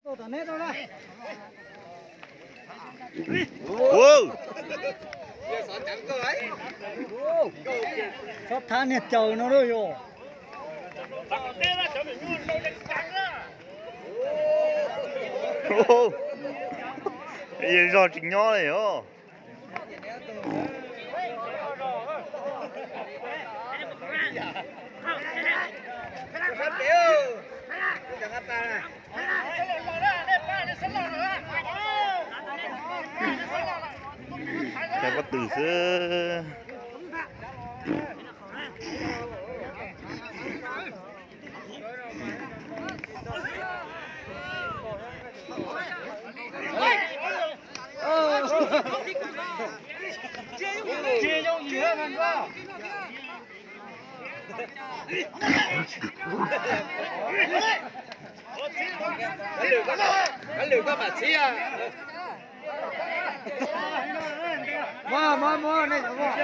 Ua, txhob thab niag caws no lawm yog. Zog tsis nyob li os. Cov pob tw xwb. Lwm koj mam txhib. Muab, muab, muab, nej cov muab.